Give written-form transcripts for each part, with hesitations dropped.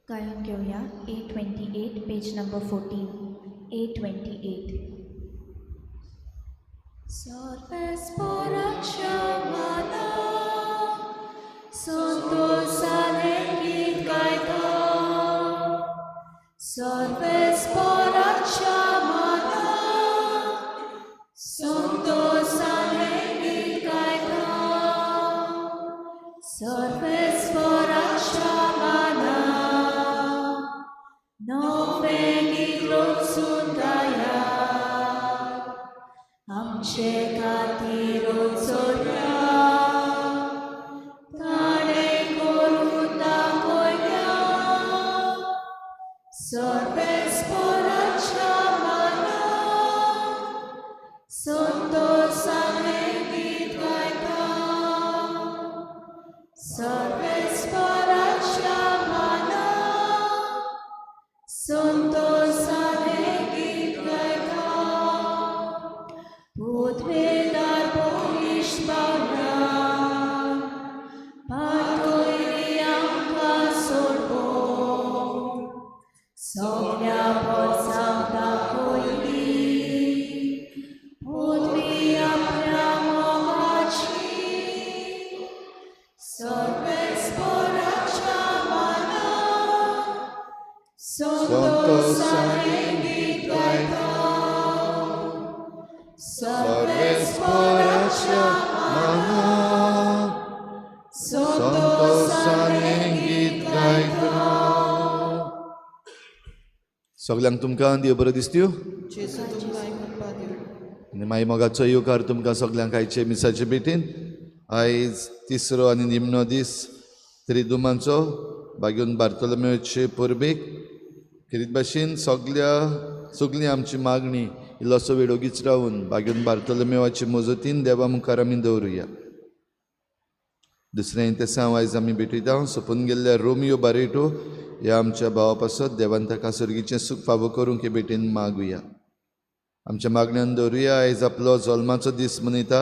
गायन घेवया 828 पेज नंबर 14 828. सर्वेस्पराच्या माना संतोषाने गीत गायता. सर्वेस्पराच्या माना संतोषाने गीत गायता. सर्वेस्पराच्या माना नवें गीत रचून गाया. आमचे खातीर चोरया ताणें करून दाखयल्या. सर्वेस्पराच्या माना संतोषाने गीत गायता. सर्वेस्पराच्या माना संतोषाने गीत गायता. पृथ्वीदार पोलीश पावला पाटोयली आमकां सोडोवंक. सगळ्या पोरसांक दाखयली पृथ्वी आपल्या मोगाची. सर्वेस्पराच्या माना संतोषाने गीत गायता. सर्वेस्पराच्या माना संतोषाने गीत गायता. सगल्यांक तुमकां देव बरो दिसत्यो. जेजू तुमकां कृपा दिवं. आनी मागीर मोगाचो येवकार तुमकां सगल्यांक आयचे मिसाचे भेटीन. आयज तिसरो आनी निमणो दीस त्रिदुमांचो बागेवन बार्तोलोमेवचे परबेक. खेरीत भाशेन सगळी आमची मागणी इल्लोसो वेळ ओगीच रावन बागेवन बार्तोलोमेवाचे मजतीन देवा मुखार आमी दवरुया. दुसरें तेसांव आयज आमी भेटयता सोंपून गेल्ल्या रोमियो बारेटो ह्या आमच्या भावा पासत देवान ताका सर्गीचें सूख फावो करूंक हे भेटेन मागुया. आमच्या मागण्यान दवरुया आयज आपलो जल्माचो दीस मनयता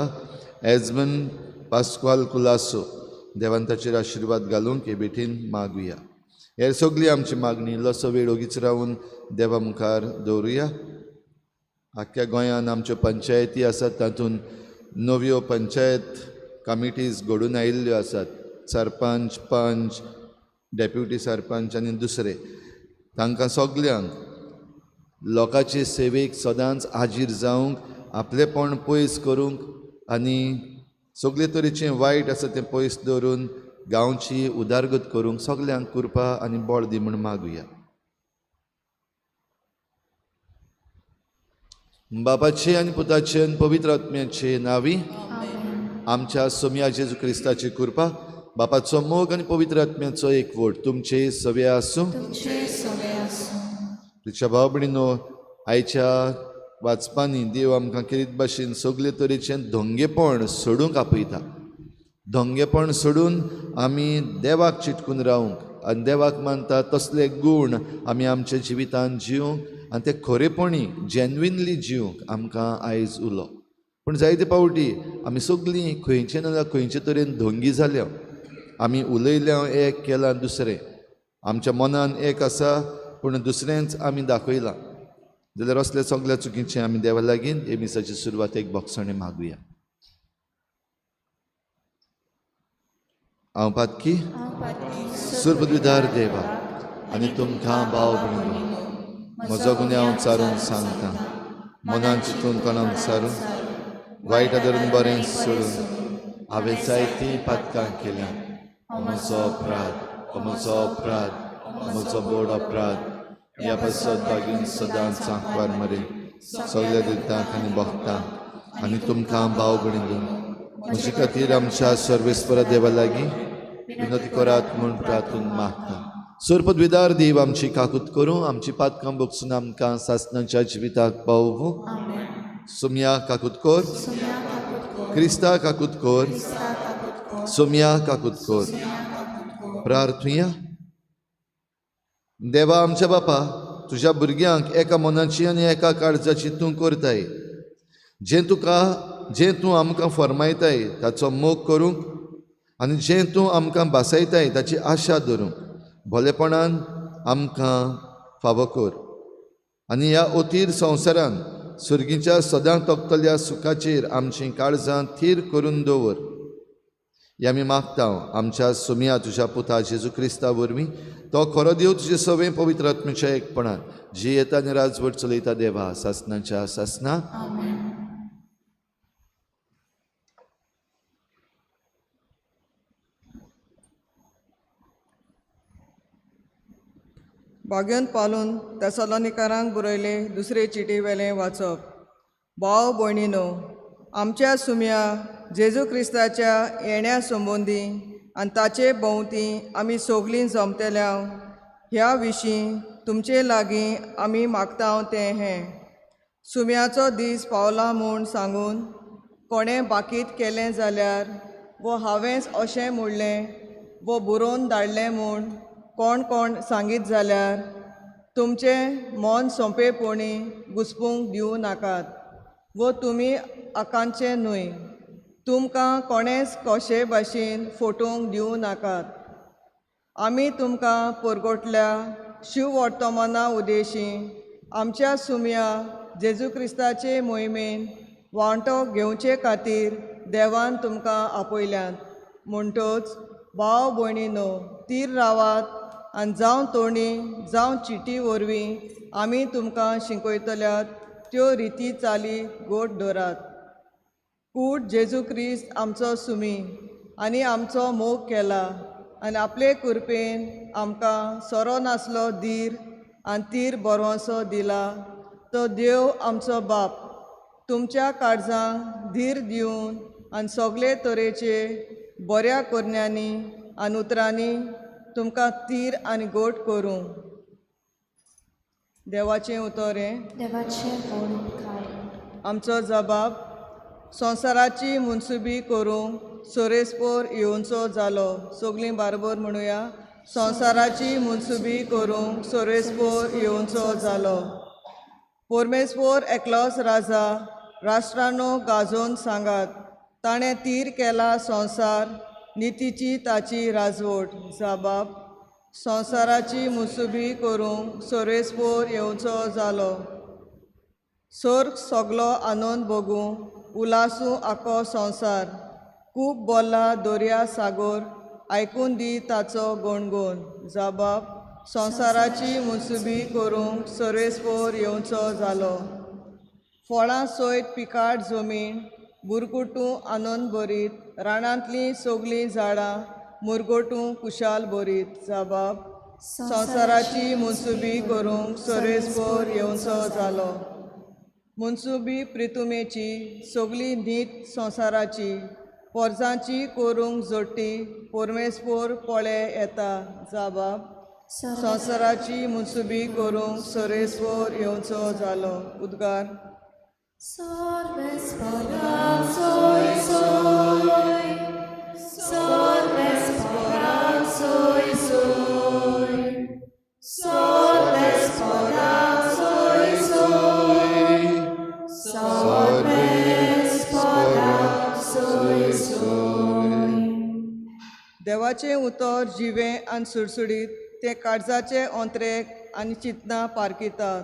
एजमन पास्क्वाल कुलासो. देवान ताचेर आशिर्वाद घालूंक हे भेटेन मागुया. हे सगळी आमची मागणी इल्लोसो वेळ ओगीच रावन देवा मुखार दवरुया. आख्ख्या गोंयांत आमच्यो पंचायती आसात तातूंत नव्यो पंचायत कमिटीज घडून आयिल्ल्यो आसात. सरपंच, पंच, डेप्युटी सरपंच आनी दुसरे. तांकां सगल्यांक लोकांचे सेवेक सदांच हाजीर जावंक, आपलेपण पयस करूंक आनी सगळे तरेचें वायट आसा तें पयस दवरून गांवची उदारगत करूंक सगल्यांक कृपा आनी बळ दी म्हूण मागुया. बापाचे आनी पुताचे आनी पवित्र आत्म्याचे नांवी आमच्या सोमया जेजू क्रिस्ताची कृपा, बापाचो मोग आनी पवित्र आत्म्याचो एकवट तुमचे सवे आसूं. तुमच्या भाव भयणीनो, आयच्या वाचपांनी देव आमकां खेरीत भाशेन सगळे तरेचें धोंगेपण सोडूंक आपयता. धोंगेपण सोडून आमी देवाक चिटकून रावंक आनी देवाक मानता तसले गूण आमी आमच्या जिवितांत जिवंक आनी ते खरेपणी जेन्युइनली जिवंक आमकां आयज उलो. पूण जायते फावटी आमी सगळीं खंयचे ना जाल्यार खंयचे तरेन धोंगी जाल्या. आमी उलयल्या एक, केलां दुसरें. आमच्या मनान एक आसा पूण दुसरेंच आमी दाखयलां. जाल्यार असल्या सगळ्या चुकीचें आमी देवा लागीं हे मिसाची सुरवातेक भोगसणें मागुया. हांव पातकी सुरपदविदार देवा आनी तुमकां भाव भयणीनो म्हजो गुन्यांव चारून सांगता. मनान चिंतून तोंडान सारून वायट आदरून बरें सोडून हांवें जायतीं पातकां केल्यां. म्हजो अपराध, म्हजो अपराध, म्हजो बोड अपराध. ह्या पासत बागीन सदांच आंकवार मरे सगळ्या दितांक आनी भक्तांक आनी तुमकां भाव भयणीनो म्हजे खातीर आमच्या सर्वेस्परा देवा लागीं विनंती करात म्हूण प्रार्थून मागता. सुरपदविदार देव आमची काकूत करूं, आमची पातकां बगसून आमकां सासणाच्या जिविताक पावोवं. सोमया काकूत कर, क्रिस्ता काकूत कर, सोमया काकूत कर. प्रार्थुया. देवा आमच्या बापा, तुज्या भुरग्यांक एका मनाची आनी एका काळजाची तूं करताय. जें तूं आमकां फर्मायताय ताचो मोग करूंक आनी जें तूं आमकां भासयताय ताची आशा धरूंक भलेपणान आमकां फावो कर आनी ह्या अथीर संवसारान सुर्गीच्या सदां तोखतल्या सुखाचेर आमचीं काळजां थीर करून दवर. हे आमी मागता आमच्या सुमया तुज्या पुता जेजू क्रिस्ता वरवीं, तो खरो देव तुजे सवें पवित्र आत्म्याच्या एकपणान जियेता आनी राजवट चलयता देवा सासनाच्या सासना. भाग्यन पालून तेसलोनिकारांक बरयले दुसरे चिटी वेलें वाचप. भाव भयणीनो, आमच्या सुम्या जेजू क्रिस्ताच्या येण्या संबंदी आनी ताचे भोंवती आमी सगलीं जमतल्या ह्या विशीं तुमचे लागीं आमी मागता तें हें सुम्याचो दीस पावला म्हूण सांगून कोणें बाकीत केलें जाल्यार वो हांवेंच अशें म्हणलें वो बरोवन धाडलें म्हूण कोण कोण सांगीत जाल्यार तुमचें मन सोंपेपणी घुसपूंक दिवं नाकात वो तुमी आकांचे न्हय. तुमकां कोणेंच कशे भाशेन फटोवंक दिवं नाकात. आमी तुमकां परगटल्या शिववर्तमाना उदेशी आमच्या सुमया जेजू क्रिस्ताचे मोहिमेन वांटो घेवचे खातीर देवान तुमकां आपयल्यात. म्हणटच भाव भयणीनो, तीर रावात आनी जावं तोणी जावं चिटी वरवीं आमी तुमकां शिकयतल्यात त्यो रिती चाली गोट दवरात. कूट जेजू क्रिस्त आमचो सुमी आनी आमचो मोग केला आनी आपले कृपेन आमकां सोरो नासलो धीर आनी तीर बरोसो दिला तो देव आमचो बाप तुमच्या काळजांक धीर दिवन आनी सगळे तरेचे बऱ्या करण्यांनी आनी उतरांनी तुमकां तीर आनी गोट करूं. देवाचें उतर हें. देवाचें व्हड उपकार. आमचो जबाब संवसाराची मुनसुबी करूंक सोरेस्पोर येवचो जालो. सगलीं बारबर म्हणुया. संवसाराची मुनसुबी करूंक सोरेस्पोर येवचो जालो. परमेश्वर एकलोच राजा, राष्ट्रांनो गाजोवन सांगात, ताणें तीर केला संवसार, नितीची ताची राजवट. जबाब संवसाराची मुसुबी करूंक सोरेस्पोर येवचो जालो. सोर्ग सगलो आनंद भोगूं, उलासूं आखो संवसार, खूब बोल्ला दर्या सागोर, आयकून दी ताचो गणगण. जबाब संवसाराची मुसुबी करूंक सोरेस्पोर येवचो जालो. फळां सयत पिकाट जमीन, बुरकुटूं आनंद भरीत, रानांतलीं सगलीं झाडां मुरगोटूं कुशाल भरीत. जबाब संवसाराची मुसुबी करूंक सोरेस्पोर येवचो जालो. मुनसुबी प्रितुमेची सगली न्हीद संवसाराची, पोरजांची करूंक जोडटी परमेस्पोर पळे येता. जबाब संवसाराची मुनसुबी करूंक सोरेस्पोर येवचो जालो. उद्गार. देवाचें उतर जिवें आनी सुडसुडीत, तें काळजाचे ओंत्रेक आनी चिंतनां पारखितात.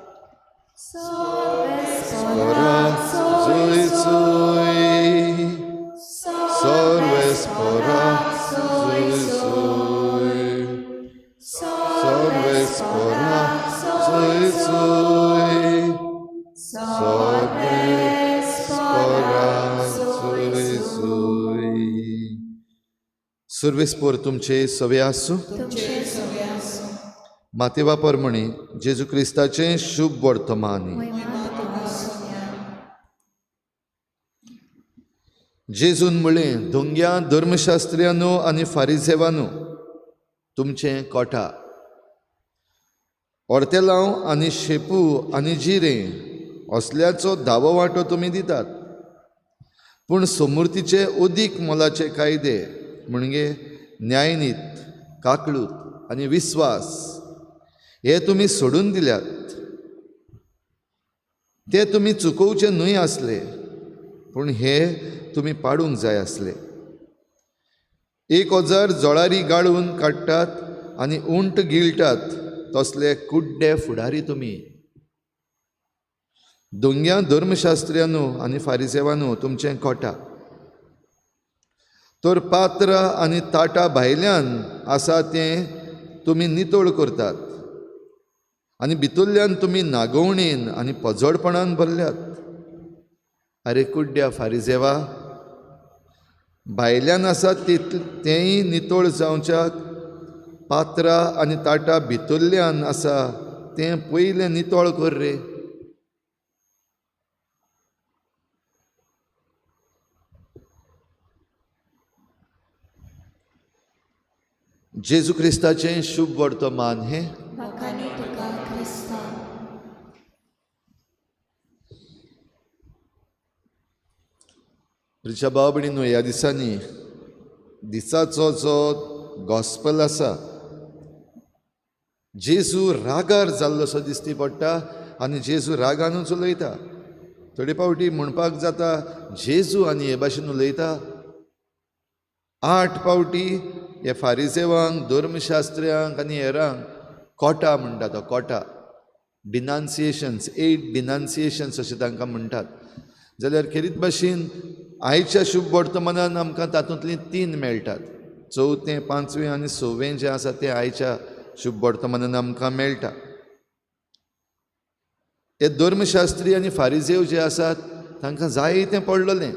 सुर्वेस्पोर तुमचे सवे आसूं. मातेवा परमणी जेजू क्रिस्ताचें शुभ वर्तमान. जेजून म्हळें, धोंग्या धर्मशास्त्र्यांनो आनी फारिजेवानो, तुमचें कोटा ऑर्तेलांव आनी शेपू आनी जिरें असल्याचो धावो वांटो तुमी दितात, पूण समूर्तीचे अदीक मोलाचे कायदे म्हणजे न्यायनीत, काकळूत आनी विस्वास हे तुमी सोडून दिल्यात. ते तुमी चुकोवचे न्हय आसले, पूण हे तुमी पाडूंक जाय आसले. 1000 जळारी गाळून काडटात आनी उंट गिळटात, तसले कुड्डे फुडारी तुमी. दोंग्या धर्मशास्त्र्यानू आनी फारिसेवानू तुमचें कोटा, तर पात्र आनी ताटा भायल्यान आसा तें तुमी नितळ करतात आनी भितरल्यान तुमी नागोवणेन आनी पजोडपणान भरल्यात. आरे कुड्ड्या फारिजेवा, भायल्यान आसा तेंय नितळ जावच्याक पात्रां आनी ताटां भितरल्यान आसा तें पयलें नितळ कर रे. जेजू क्रिस्ताचें शुभ वर्तमान हें. प्रिच्या भाव भयणींनो, ह्या दिसांनी दिसाचो जो गॉस्पल आसा, जेजू रागार जाल्लोसो दिसती पडटा आनी जेजू रागानूच उलयता. थोडे फावटी म्हणपाक जाता जेजू आनी हे भाशेन उलयता. 8 फावटी हे फारिसेवांक, धर्मशास्त्र्यांक आनी हेरांक कोटा म्हणटा तो, कोटा, डिनान्सिएशन्स, 8 डिनान्सिएशन्स अशें तांकां म्हणटात. जाल्यार खेरीत भाशेन आयच्या शुभ वर्तमानान आमकां तातूंतलीं 3 मेळटात. 4थें, 5वें आनी 6वें जें आसा तें आयच्या शुभ वर्तमानान आमकां मेळटा. हे धर्मशास्त्री आनी फारिजेव जे आसात तांकां जायतें पडलेलें,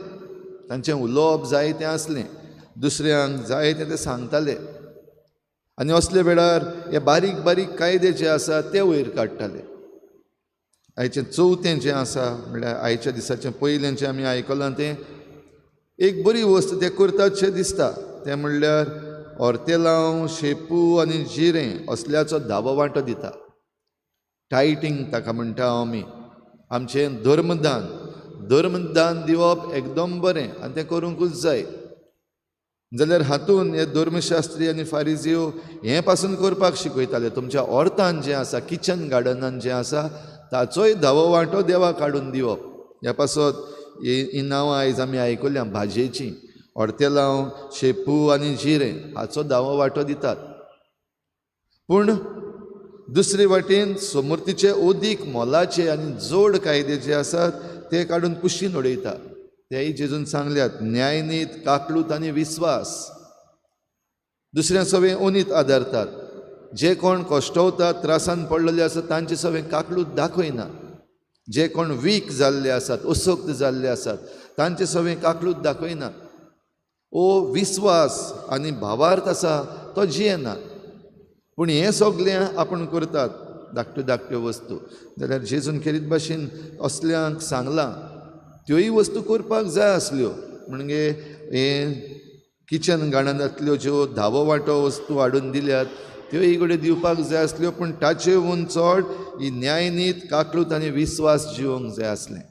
तांचें उलोवप जायतें आसलें, दुसऱ्यांक जायतें ते सांगताले आनी असले वेळार हे बारीक बारीक कायदे जे आसात ते वयर काडटाले. आयचें 4थें जें आसा म्हणल्यार आयच्या दिसाचें पयलें जें आमी आयकलां तें एक बरी वस्त ते करतात शें दिसता, तें म्हणल्यार ऑर्तेलांव, शेपू आनी जिरें असल्याचो धावो वांटो दिता. टायटींग ताका म्हणटा आमी. आमचें धर्मदान, धर्मदान दिवप एकदम बरें आनी तें करूंकूच जाय. जाल्यार हातून हे धर्मशास्त्री आनी फारिजियो हें पासून करपाक शिकयताले. तुमच्या ऑर्तान जें आसा, किचन गार्डनान जें आसा ताचोय धावो वांटो देवाक काडून दिवप. ह्या पासत हीं नांवां आयज आमी आयकल्या भाजयेचीं, ऑर्तेलांव, शेपू आनी जिरें हाचो धावो वांटो दितात. पूण दुसरे वाटेन समूर्तीचे अदीक मोलाचे आनी जोड कायदे जे आसात ते काडून कुशीन उडयता. तेय जेजून सांगल्यात, न्यायनीत, काकलूत आनी विस्वास. दुसऱ्या सगळें ओनीत आदारतात. जे कोण कश्टवतात, त्रासान पडलेले आसात तांचे सगळें काकलूत दाखयना. जे कोण वीक जाल्ले आसात, असक्त जाल्ले आसात तांचे सगळें काकलूत दाखयना. ओ विस्वास आनी भावार्थ आसा तो जियेना. पूण हें सगळें आपूण करतात, धाकट्यो धाकट्यो वस्तू. जाल्यार जेजून खेरीत भाशेन असल्यांक सांगलां त्योय वस्तू करपाक जाय आसल्यो. म्हणजे हें किचन गार्डनांतल्यो ज्यो धावो वांटो वस्तू हाडून दिल्यात त्योय कडेन दिवपाक जाय आसल्यो, पूण ताचे वून चड ही न्यायनीत, काकलूत आनी विस्वास जिवंक जाय आसलें.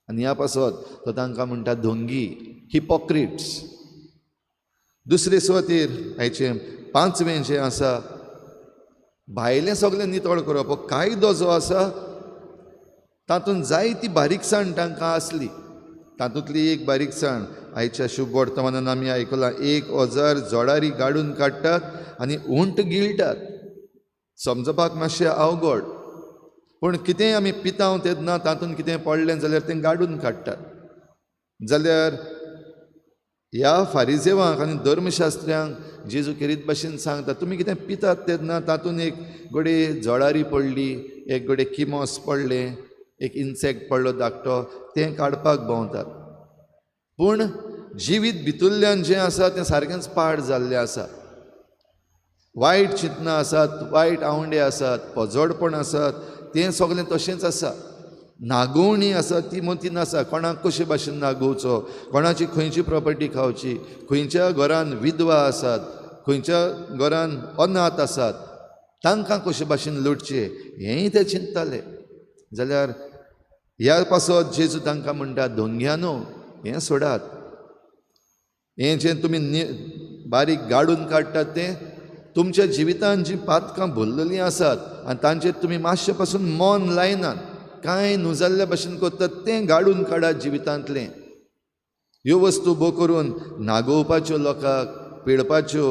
आनी ह्या पासत तो तांकां म्हणटा धोंगी, हिपोक्रिट्स. दुसरे सुवातेर आयचें 5वें जें आसा, भायलें सगळें नितळ करप. हो कायदो जो आसा तातूंत जायती बारीकसाण तांकां आसली. तातूंतली एक बारीकसाण आयच्या शुभ वर्तमानान आमी आयकलां, 1000 जोडारी गाडून काडटात आनी उंट गिळटात. समजपाक मातशें अवघड, पूण कितेंय आमी पिताव तेन्ना तातूंत कितें पडलें जाल्यार तें गाडून काडटात. जाल्यार ह्या फारिजेवांक आनी धर्मशास्त्र्यांक जेजू खेरीत भाशेन सांगता, तुमी कितें पितात तेन्ना तातूंत एक गोडे जळारी पडली, एक गोडे किमोस पडलें, एक इन्सेक्ट पडलो धाकटो, तें काडपाक भोंवतात. पूण जिवीत भितरल्यान जें आसा तें सारकेंच पाड जाल्लें आसा. वायट चिंतनां आसात, वायट आवंडे आसात, पजोडपण आसात, तें सगळें तशेंच आसा. नागोवणी आसा ती मतीन आसा, कोणाक कशे भाशेन नागोवचो, कोणाची खंयची प्रॉपर्टी खावची, खंयच्या घरान विधवा आसात, खंयच्या घरान अनाथ आसात, तांकां कशे भाशेन लुटचे हेंय ते चिंतताले. जाल्यार ह्या पासत जेजू तांकां म्हणटा, धोंग्यानो हें सोडात, हें जें तुमी बारीक गाडून काडटात तें तुमच्या जिवितान जीं पातकां भरलेलीं आसात आनी तांचेर तुमी मातशें पासून मन लायनात, कांय न्हू जाल्ल्या भाशेन करतात, तें गाडून काडात जिवितांतलें. ह्यो वस्तू भो करून नागोवपाच्यो, लोकांक पिळपाच्यो,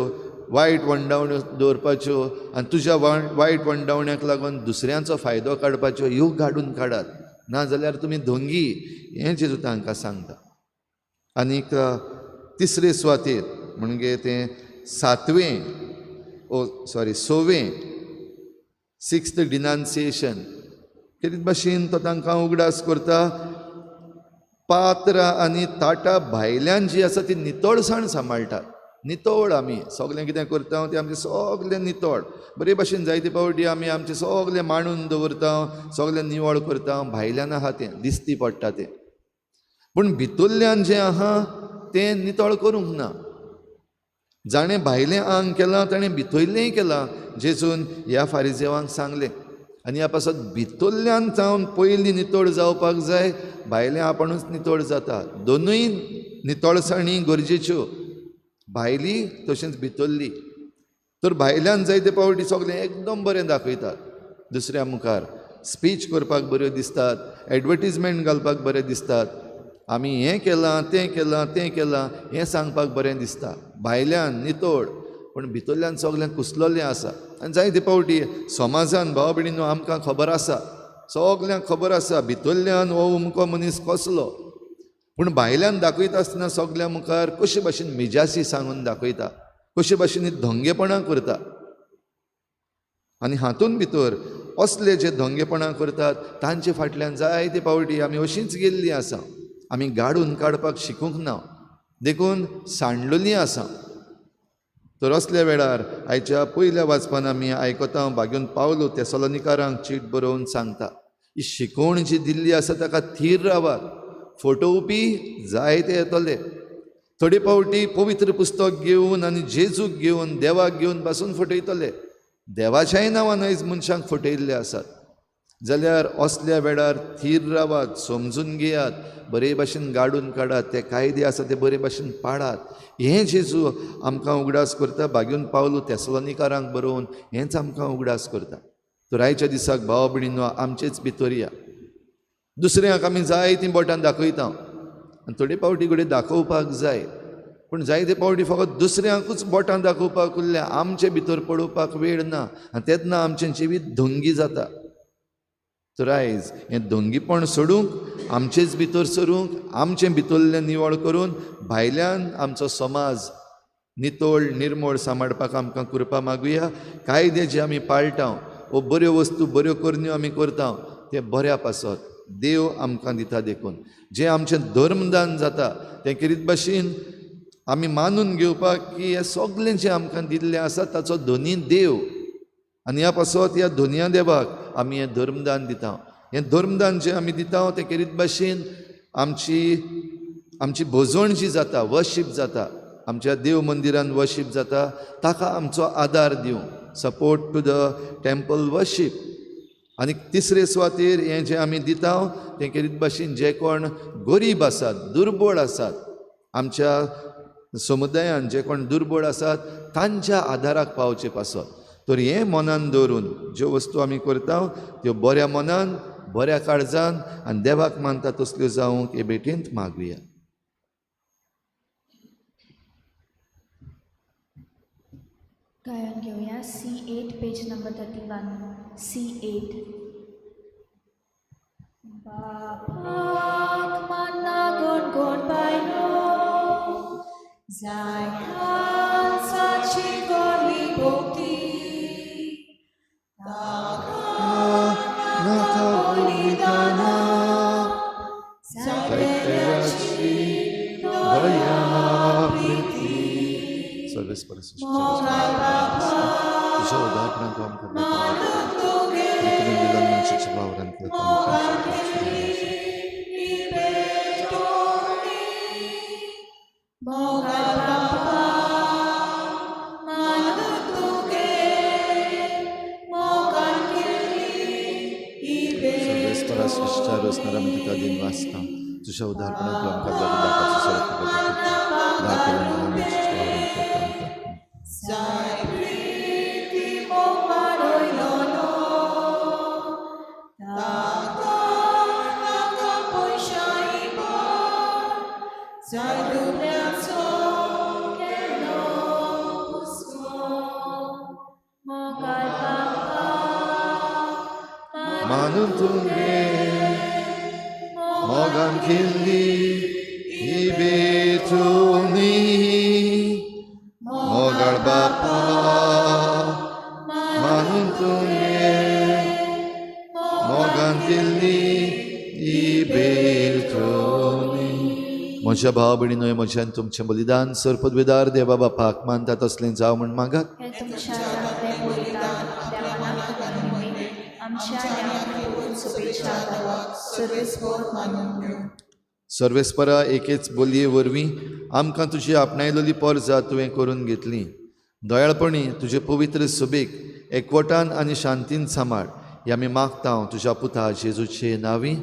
वायट वंडावण्यो दवरपाच्यो आनी तुज्या वायट वंडावण्याक लागून दुसऱ्यांचो फायदो काडपाच्यो ह्यो काडून काडात, नाजाल्यार तुमी धोंगी, हें जेजू तांकां सांगता. आनीक तिसरे सुवातेर म्हणजे तें सातवें सवें सिक्स्थ डिनान्सिएशन कितें भाशेन तो तांकां उगडास करता, पात्रां आनी ताटां भायल्यान जी आसा ती नितळसाण सांबाळटात. नितळ आमी सगळें कितें करता तें आमचें सगळें नितळ बरे भाशेन जायते फावटी आमी आमचें सगळें मांडून दवरता, सगळें निवळ करता, भायल्यान आहा तें दिसती पडटा तें, पूण भितरल्यान जें आहा तें नितळ करूंक ना. जाणें भायलें आंग केलां ताणें भितरलेंय केलां, जेजून ह्या फारिजेवांक सांगलें. आनी ह्या पासत भितरल्यान जावन पयलीं नितळ जावपाक जाय, भायलें आपणूच नितळ जाता. दोनूय नितळसाणी गरजेच्यो, भायली तशेंच भितरली. तर भायल्यान जायते फावटी सगळें एकदम बरें दाखयतात दुसऱ्या मुखार, स्पीच करपाक बऱ्यो दिसतात, एडवर्टीजमेंट घालपाक बरें दिसतात, आमी हें केलां तें केलां तें केलां हें सांगपाक बरें दिसता, भायल्यान नितळ, पूण भितरल्यान सगळें कुसलोलें आसा. आनी जायते फावटी समाजान भाव भयणीनो आमकां खबर आसा, सगल्यांक खबर आसा भितरल्यान हो अमको मनीस कसलो, पूण भायल्यान दाखयता आसतना सगल्या मुखार कशे भाशेन मिजासी सांगून दाखयता, कशे भाशेन धंगेपणां करता. आनी हातून भितर असले जे धंगेपणां करतात तांचे फाटल्यान जायते फावटी आमी अशींच गेल्लीं आसा, आमी गाडून काडपाक शिकूंक ना, देखून सांडलेलीं आसा. तर असल्या वेळार आयच्या पयल्या वाचपान आमी आयकता भाग्यून पावलो तेसलोनिकारांक चीट बरोवन सांगता, ही शिकवण जी दिल्ली आसा ताका थीर रावात, फटोवपी जायते येतले. थोडे फावटी पवित्र पुस्तक घेवन आनी जेजूक घेवन देवाक घेवन पासून फटयतले, देवाच्याय नांवान आयज मनशांक फटयल्ले आसात. जाल्यार असल्या वेळार थीर रावात, समजून घेयात, बरे भाशेन गाडून काडात, ते कायदे आसा ते बरे भाशेन पाळात. हें जेजू आमकां उगडास करता, भाग्यून पावलो तेसलोनिकारांक बरोवन हेंच आमकां उगडास करता. तर आयच्या दिसाक भाव भयणीनो आमचेच भितर या, दुसऱ्यांक आमी जायतीं बोटां दाखयता आनी थोडे फावटी घडये दाखोवपाक जाय, पूण जायते फावटी फकत दुसऱ्यांकूच बोटां दाखोवपाक उरल्या, आमचे भितर पळोवपाक वेळ ना, आनी तेन्ना आमचें जिवीत धंगी जाता. तर आयज हें धंगीपण सोडूंक, आमचेच भितर सरूंक, आमचें भितरलें निवळ करून भायल्यान आमचो समाज नितळ निर्मळ सांबाळपाक आमकां कृपा मागुया. कायदे जे आमी पाळटा वो बऱ्यो वस्तू बऱ्यो करण्यो आमी करता ते बऱ्या पासत देव आमकां दिता, देखून जें आमचें धर्मदान जाता तें कितें भाशेन आमी मानून घेवपाक की हें सगळें जें आमकां दिल्लें आसा ताचो धनी देव, आनी ह्या पासत ह्या धनया देवाक आमी हें धर्मदान दिता. हें धर्मदान जें आमी दिता तें कितें भाशेन आमची आमची भजवण जी जाता, वर्शीप जाता, आमच्या देव मंदिरान वर्शीप जाता, ताका आमचो आदार दिवं, support to the temple worship. आनी तिसरे सुवातेर हें जें आमी दिता तें कितें भाशेन जे कोण गरीब आसात, दुर्बळ आसात, आमच्या समुदायान जे कोण दुर्बळ आसात तांच्या आदाराक पावचे पासत. तर हें मनान दवरून ज्यो वस्तू आमी करता त्यो बऱ्या मनान, बऱ्या काळजान आनी देवाक मानता तसल्यो जावंक हे भेटेंत मागुया. गायन घेवया C8 page number 31 C8. बापाक मान्ना गोड गोड बायलो जाय खालसाची गोली भोक्ती नाका बलिदाना जायत्याची दया प्रीती सर्वेस्पर तुझ्या उदाहरणांत तूं आमकां दिला मनशाच्या वावरांतल्या सर्वेस्परा सृश्टार वचणारा तुका दिन वाचता तुझ्या उदाहरणांत तूं आमकां दाखोवचो मानून तुगे मोगान केल्ली ही भेटूनी मोगाळ बापा मानून तुगे मोगान केल्ली ही भेटूनी. म्हज्या भाव भयणीनो, म्हज्या आनी तुमचें बलिदान सर पदवेदार देवा बापाक मानता तसलें जावं म्हूण मागात. हे तुमच्या हातांतलें बलिदान आपल्या मनाक आनी मोहिमेक आमच्या आनी आपल्या सभेच्या देवाक सर्वेस्पोर मानून घेवं. सर्वेस्परा एकेच बोलये वरवीं आमकां तुजी आपणायलोली पोरजा तुवें करून घेतली. दयाळपणी तुजे पवित्र सभेक एकवटान आनी शांतीन सांबाळ हे आमी मागता तुज्या पुता जेजूचे नांवी.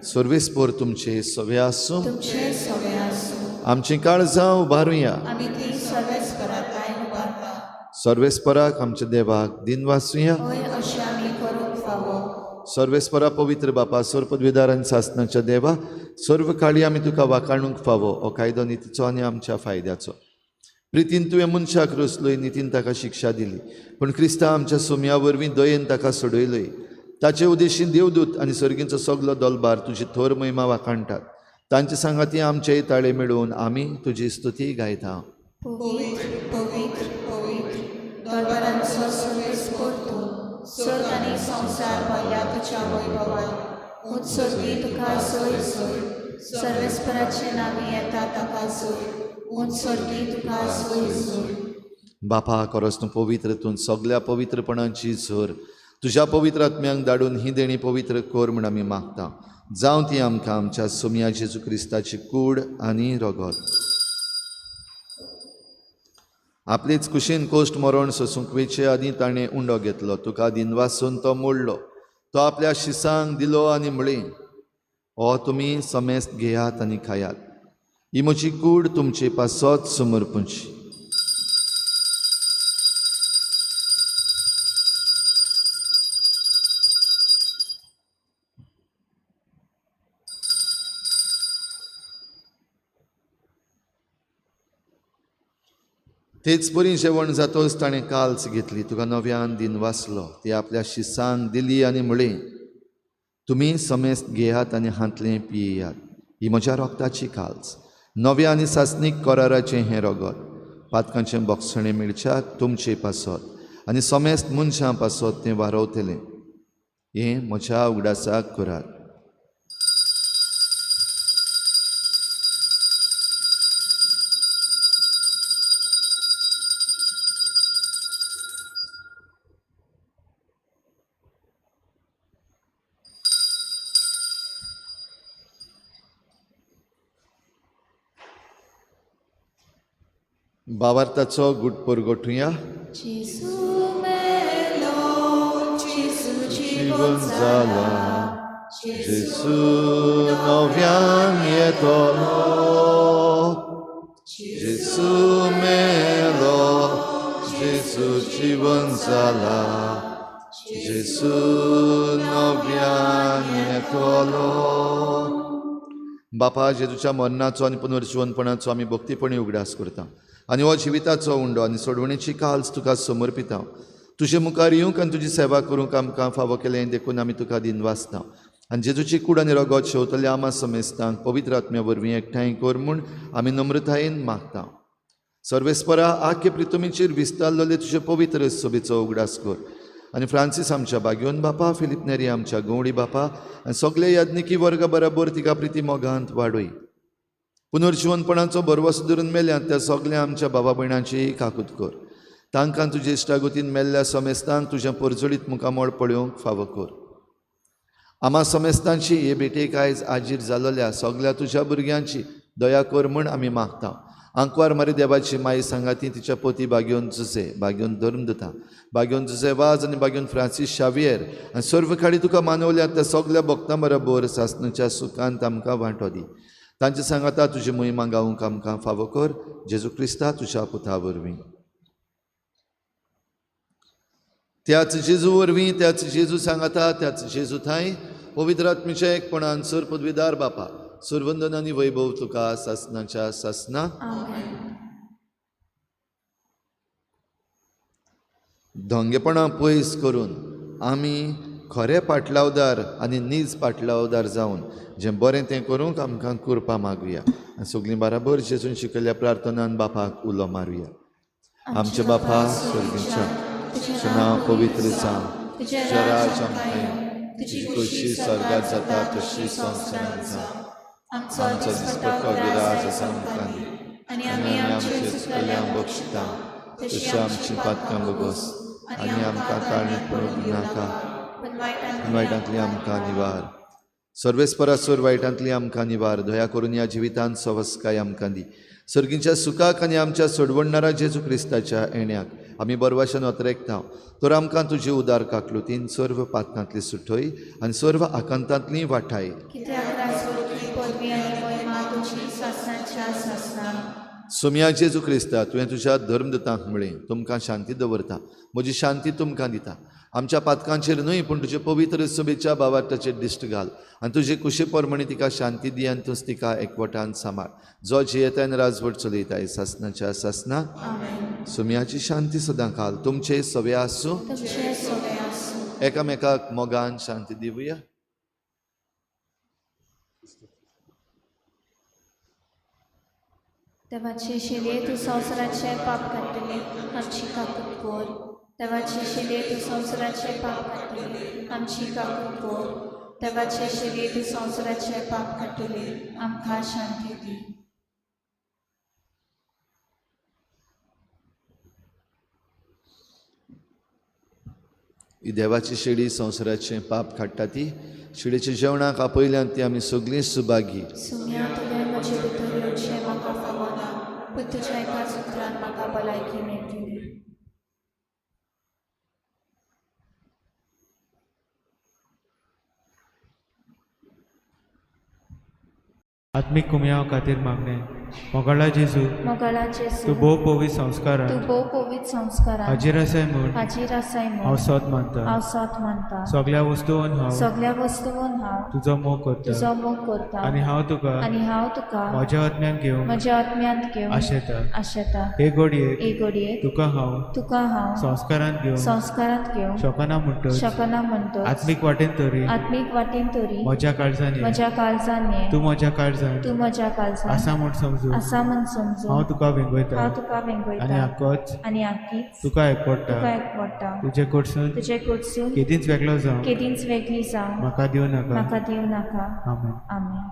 सर्वेस्पोर तुमचे सवे आसूं. तुमचे सवे आसूं. आमचीं काळजां उबारुया. आमी ती सर्वेस्परा थांय उबारता. सर्वेस्पराक आमच्या देवाक दिन वाचुया. हय, अशें आमी करूंक फावो. सर्वेस्परा पवित्र बापा, सर्व पदवीदार आनी सासनाच्या देवा, सर्व काळी आमी तुका वाखाणूंक फावो हो कायदो नितीचो आनी आमच्या फायद्याचो. प्रितीन तुवें मनशाक रचलोय, नितीन ताका शिक्षा दिली, पूण क्रिस्ता आमच्या सोम्या वरवीं दयेन ताका सोडयलोय. ताचे उदेशीन देवदूत आनी सर्गींचो सगलो दलबार तुजी थोर महिमा वाखाणटात. तांचे सांगाती आमचेय ताळे मेळोवन आमी तुजी स्तुती गायता. पवित्र पवित्र पवित्र दरबारांचो सर्वेस्पोर तूं, सर्ग आनी संवसार भरल्या तुज्या वैभवान. उंच सर्गी तुका सोय सोय, सर्वेस्पराचे नांवी येता ताका सोय, उंच सर्गी तुका सोय सोय. बापा, खरोच तूं पवित्र, तूं सगल्या पवित्रपणाची झर. तुज्या पवित्र आत्म्यांक धाडून ही देणी पवित्र कर म्हूण आमी मागता. जावं ती आमकां आमच्या सोमया जेजू क्रिस्ताची कूड आनी रगत. आपलेच कुशीन कोश्ट मरण सोसूंक वेचे आदीं ताणें उंडो घेतलो, तुका दिनवासून तो मोडलो, तो आपल्या शिसांक दिलो आनी म्हळें, हो तुमी समेस्त घेयात आनी खायात, ही म्हजी कूड तुमचे पासत समर्पूंची. तेच परी जेवण जातोच ताणें काल्स घेतली, तुका नव्यान दिन वाचलो, ती आपल्या शिसांक दिली आनी म्हळें, तुमी समेस्त घेयात आनी हांतलें पियेयात, ही म्हज्या रोगताची काल्स, नव्या आनी सासणीक कराराचें हें रगत, पातकांचें बोगसणें मेळच्याक तुमचे पासत आनी समेस्त मनशां पासत तें वारवतलें. हें म्हज्या उगडासाक करात. बावार्थाचो गुट परगटुया. जेजू मेलो, जेजू जिवन जाला, जेजू नव्यान येतलो, जेजू मेलो, जेजू जिवन जाला, जेजू नव्यान येतलो. बापा, जेजूच्या मरणाचो आनी पुनर्जिवनपणाचो आमी भक्तीपणी उगडास करता आनी हो जिविताचो उंडो आनी सोडवणेची काल्स तुका समर्पिता. तुजे मुखार येवंक आनी तुजी सेवा करूंक आमकां फावो केलें देखून आमी तुका दिनवासता. आनी जेजूची कूड आनी रगत शेवतल्या आमा समेस्तांक पवित्र आत्म्या वरवीं एकठांय कर म्हूण आमी नम्रतायेन मागता. सर्वेस्परा, आख्खे प्रितुमीचेर विस्तारलेले तुजे पवित्र सभेचो उगडास कर आनी फ्रांसीस आमच्या बाग्योन बापा, फिलीप नेरी आमच्या गवळी बापा आनी सगळे याज्ञिकी वर्गा बराबर तिका प्रिती मोगांत वाडय. पुनर्जिवनपणाचो भरवसो धरून मेल्यात त्या सगळ्या आमच्या बाबा भयणांची काकूत कर. तांकां तुजे इश्टागतीन मेल्ल्या समेस्तांक तुज्या परजळीत मुखामळ पळोवंक फावो कर. आमा समेस्तांची हे भेटेक आयज आजीर जालोल्या सगळ्या तुज्या भुरग्यांची दया कर म्हूण आमी मागता. आंकवार मारी देवाची माई सांगाती तिच्या पोती बागेवन जुसे, बागेवन धर्मदूता, बागेवन जुसे वाज आनी बागेवन फ्रांसीस शावियर आनी सर्व खाडी तुका मानवल्यात त्या सगळ्या भक्तां बरोबर सासणाच्या सुखांत आमकां वांटो दी. तांचे सांगाता तुजी महिमा गावंक आमकां फावो कर, जेजू क्रिस्ता तुज्या पुता वरवीं. त्याच जेजू वरवीं, त्याच जेजू सांगाता, त्याच जेजू थांय पवित्र आत्म्याच्या एकपणान सर पदवीदार बापा, सुरवंदन आनी वैभव तुका सासणाच्या सासना. धंगेपणां पयस करून आमी खरे पाटलावदार आनी नीज पाटलावदार जावन जें बरें तें करूंक आमकां कृपा मागुया आनी सगळीं बाराबर जेजून शिकयल्ल्या प्रार्थनान बापाक उलो मारुया. आमच्या बापा सर्गीच्या, तुजें नांव पवित्र जावं, तुजें राज आमकां येवं, तुजी खोशी स्वर्गात जाता तशी संवसारांत जावं. आमचो दिसपट्टो गिराज आसा आमकां दी आनी आमी आमचे चुकल्यांक बक्षिता तशी आमची पातकां बगोस आनी आमकां काळणीत पडूंक दिनाका, वायटांतली आमकां निवार. सर्वेस्परासोर वायटांतली आमकां निवार. दया करून ह्या जिवितांत सवस्काय आमकां दी. सर्गीच्या सुखाक आनी आमच्या सोडवणणारा जेजू क्रिस्ताच्या येण्याक आमी बरवाशन अत्रेकता तर आमकां तुजी उदार काकलुतीन सर्व पातकांतली सुठय आनी सर्व आकांतांतली वाठाय. सोम्या जेजू क्रिस्ता, तुवें तुज्या धर्मदूतांक म्हळें, तुमकां शांती दवरता, म्हजी शांती तुमकां दिता. आमच्या पातकांचेर न्हय पूण तुजे पवित्र सभेच्या भावार्थाचेर दिश्ट घाल आनी तुजे कुशे प्रमाणे तिका शांती दी आनी तूंच तिका एकवटान सांबाळ, जो जियेता आनी राजवट चलयता सासनाच्या सासना. सोम्याची शांती सदां काल तुमचे सवे आसूं. एकामेकाक मोगान शांती दिवया. देवाचे शिले तूं संवसाराचें पाप काडटलें, आमची काकूट कर. देवाचे शिले तूं संवसाराचें पाप काडटलें, आमची काकूट कर. देवाचे शिले तूं संवसाराचें पाप काडटलें, आमकां शांती दी. ही देवाची शेडी संवसाराचें पाप काडटा ती शिडीच्या जेवणाक आपयल्यान ती आमी सगळीं सुभागी. सुम्या तुवें म्हजे भितर येवचें म्हाका फावना, पूण तुज्या एकाच उतरान म्हाका भलायकी मेळटली. आत्मीक कुमयाव खातीर मागणें. मोगाळा जेजू, मोगाळा जेजू, तूं भोव पवित्र संस्कारान तूं भोव पवित्र संस्कारान हाजीर आसाय म्हूण हाजीर आसाय हांव म्हूण सोद मानता. हांव सोद मानता. सगळ्या वस्तून हांव सगळ्या वस्तून हांव तुजो मोग करता तुजो मोग करता आनी हांव तुका आनी हांव तुका म्हज्या आत्म्यान घेवंक म्हज्या आत्म्यांत घेवन आशेता. आशेता. हे घडयेक हे घडयेक तुका हांव तुका हांव संस्कारांत घेवंक संस्कारांत घेवंक शकना म्हणटच शकना म्हणटच आत्मीक वाटेन तरी आत्मीक वाटेन तरी म्हज्या काळजान ये. म्हज्या काळजान ये. तूं म्हज्या काळजान तूं म्हज्या काळजान आसा म्हूण समजून आसा म्हूण समजून हांव तुका वेंगयता हांव तुका आनी वेंगयता आकोच आनी आकीच तुका एकवडटा. तुका एकवडटा. तुजे कडसून तुजे कडसून केदींच वेगळो जावं केदींच वेगळी जावं म्हाका दिवं नाका. म्हाका दिवं नाका. आमेन. आमेन.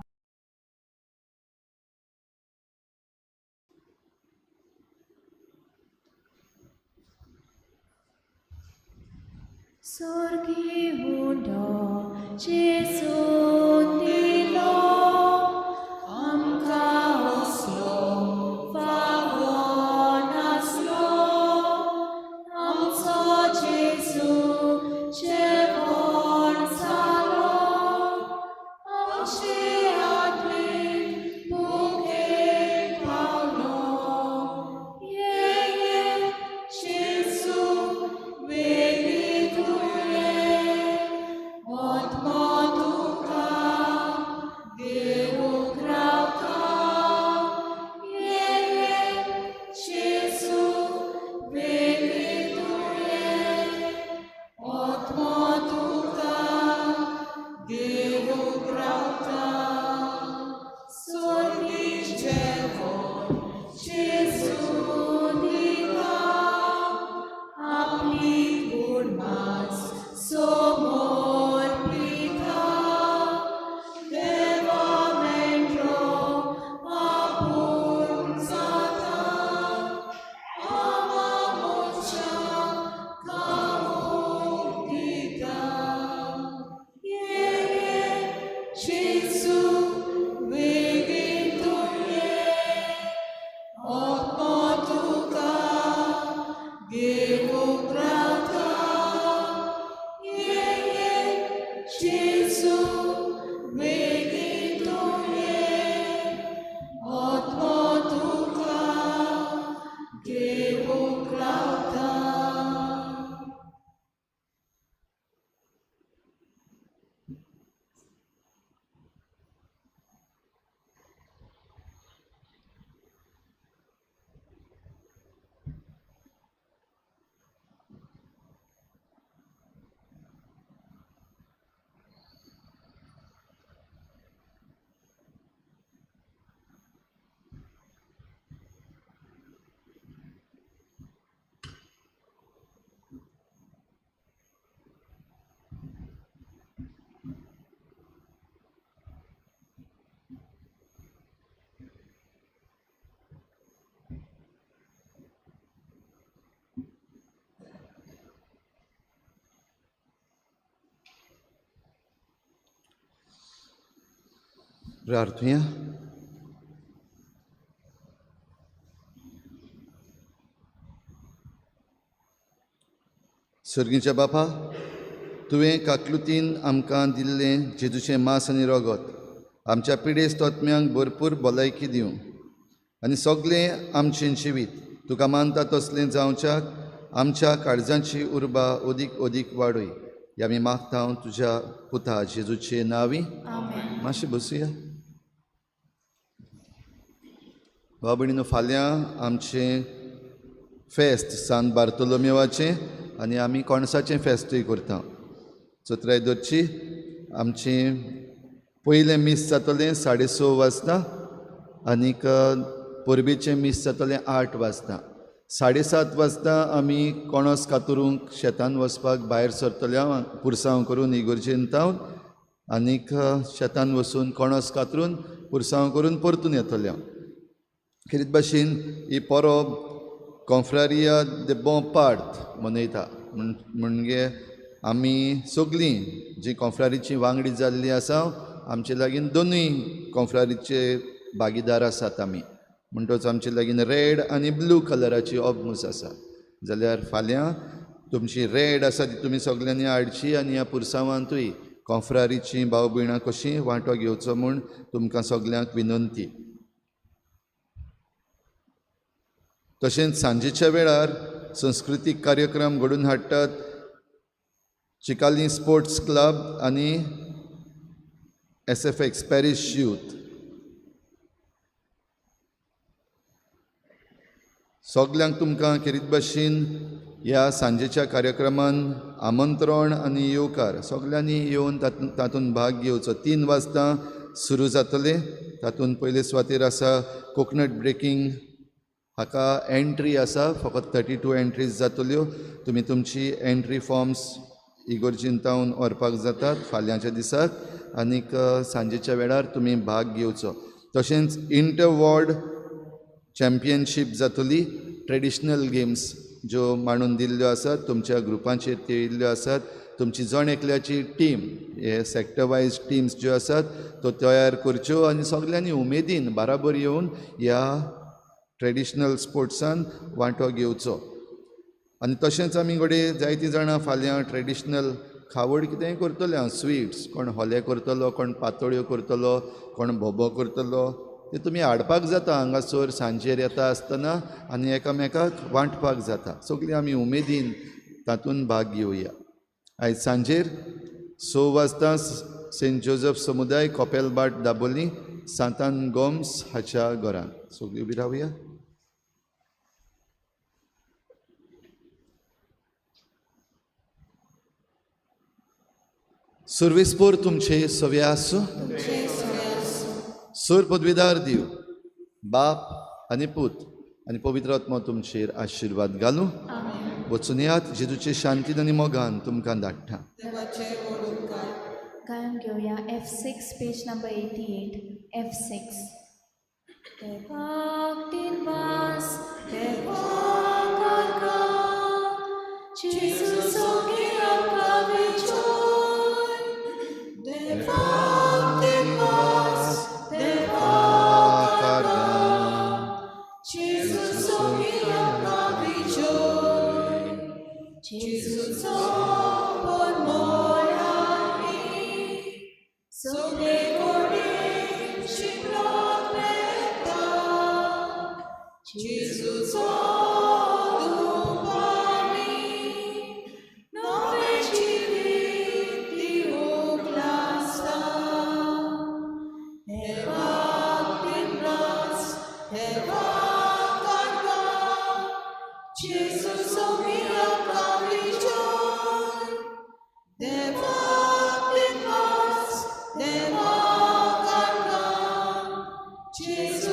स्वर्गी हुंडो जेजून दिलो आमकां असलो फावो नासलो, आमचो जेजू जेवण जालो, आमचे आत्मीक भुकेक पावलो. ये ये जेजू वेगळी तुवें आत्मो तुका घेवंक रावता. ये ये जेजू वेगळी तुवें आत्मो तुका घेवंक रावता. स्वर्गी जेवण जेजू दिता, आपली गुणमास समर्पिता. देवा मेंढरो आपूण जाता, आमा मनशाक खावंक दिता. ये ये जेजू वेगीन तूं ये, आत्मो तुका घेवंक रावता. ये ये जेजू वेगीन तूं ये, आत्मो तुका घेवंक रावता. प्रार्थुया. सर्गीच्या बापा, तुवें काकलुतीन आमकां दिल्लें जेजूचें मांस आनी रगत आमच्या पिडेस्त आत्म्यांक भरपूर भलायकी दिवं आनी सगळें आमचें जिवीत तुका मानता तसलें जावच्याक आमच्या काळजांची उर्बा अदीक अदीक वाडय. ह्या आमी मागता तुज्या पुता जेजूचे नांवी. मातशें बसुया. भाव भयणीनो, फाल्यां आमचें फेस्त सान बार्तोलोमेवाचें आनी आमी कोणसाचें फेस्तूय करता. चत्राय दवरची. आमचें पयलें मीस जातलें 6:30 वाजता आनीक परबेचें मीस जातलें 8 वाजता. 7:30 वाजता आमी कोणस कातरूंक शेतान वचपाक भायर सरतले, पुरसांव करून इगर्जेन तावन आनीक शेतान वचून कोणस कातरून पुरसांव करून परतून येतले. खेरीत भाशेन ही परब कॉन्फ्रारिया दे बों पार्त मनयता. म्हणजे आमी सगळीं जी कॉन्फ्रारीची वांगडी जाल्ली आसा आमचे लागीं दोनूय कॉन्फ्रारीचे भागीदार आसात आमी. म्हणटच आमचे लागीं रेड आनी ब्लू कलराची ऑबमूस आसा. जाल्यार फाल्यां तुमची रेड आसा ती तुमी सगल्यांनी हाडची आनी ह्या पुरसांवांतूय कॉन्फ्रारीची भाव भयणां कशीं वांटो घेवचो म्हूण तुमकां सगल्यांक विनंती. तशेंच सांजेच्या वेळार संस्कृतीक कार्यक्रम घडोवन हाडटात चिकाली स्पोर्ट्स क्लब आनी SFX parish youth. सगल्यांक तुमकां खेरीत भाशेन ह्या सांजेच्या कार्यक्रमान आमंत्रण आनी येवकार. सगल्यांनी येवन तातूंत भाग घेवचो. 3 वाजता सुरू जातलें. तातूंत पयले सुवातेर आसा कोकोनट ब्रेकींग, हाका एंट्री आसा, फकत 32 एंट्रीज जातल्यो. तुमी तुमची एंट्री फॉर्म्स इगर्जेन तावन व्हरपाक जातात फाल्यांच्या दिसाक आनीक सांजेच्या वेळार तुमी भाग घेवचो. तशेंच इंटर वॉर्ड चॅम्पियनशीप जातली. ट्रेडिशनल गेम्स ज्यो मांडून दिल्ल्यो आसात तुमच्या ग्रुपांचेर त्यो येयल्ल्यो आसात. तुमची जण एकल्याची टीम हे सॅक्टर वायज टिम्स ज्यो आसात त्यो तयार करच्यो आनी सगल्यांनी उमेदीन बाराबर येवन ह्या ट्रेडिशनल स्पोर्ट्सान वांटो घेवचो. आनी तशेंच आमी घडये जायतीं जाणां फाल्यां ट्रेडिशनल खावड कितेंय करतले आं, स्विट्स, कोण होले करतलो, कोण पातोळ्यो करतलो, कोण भोबो करतलो, ते तुमी हाडपाक जाता हांगासर सांजेर येता आसतना आनी एकामेकाक वांटपाक जाता. सगळीं आमी उमेदीन तातूंत भाग घेवया. आयज सांजेर 6 वाजता सेंट जोजफ समुदाय कोपेलबाट दाबोली सांतान गोम्स हाच्या घरान सगळीं उबी रावया. सुर्वेस्पोर तुमचे सवे आसूं. सूर पदवीदार दिव बाप आनी पूत आनी पवित्र आत्मो तुमचेर आशिर्वाद घालूं. वचून येयात जेजूचे शांतीन आनी मोगान तुमकां धाडटा. गायन घेवया F6 page number 88 F6. देवाक दिनवास देवाक आर्गां जेजू सोगी आमकां विजय. देवाक दिनवास देवाक आर्गां जेजू सोगी आमकां विजय. जेजूचो परमळ आमी सगळे कडेन शिंपडत वता. जेजूचो धूप आमी नवें जिवीत दिवंक लागता. देवाक दिनवास देवाक आर्गां जेजू सोगी आमकां विजय. देवाक दिनवास देवाक आर्गां जेजू